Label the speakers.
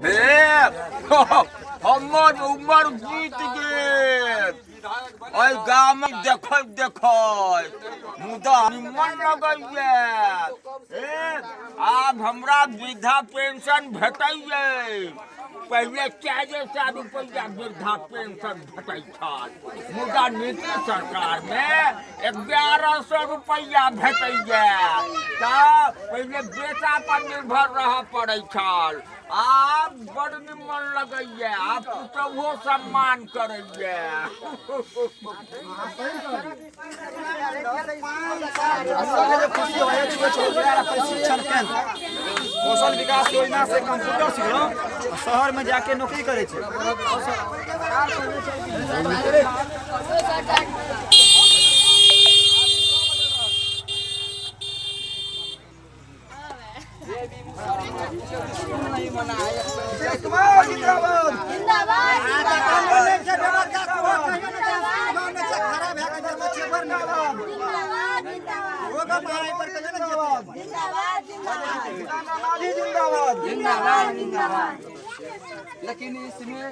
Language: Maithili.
Speaker 1: हे हमर उमर बीत गेल, एहि गाम देखैत देखैत, मुदा निमन लगैया। हे, आब हमरा वृद्धा पेंशन भेटैये। पहिले 400 रुपैआ वृद्धा पेंशन भेटै छल, मुदा नीतीश सरकारमे 1100 रुपैआ भेटैया। तऽ पहिले बेटा पर निर्भर रहऽ पड़ै छल, आब बड़ निमन लगैया, आब पुतहुओ सम्मान करैया।
Speaker 2: प्रशिक्षण केंद्र, कौशल विकास योजना से कंप्यूटर सिखलहुँ, शहर में जाके नौकरी करै छै।
Speaker 3: लेकिन इसमें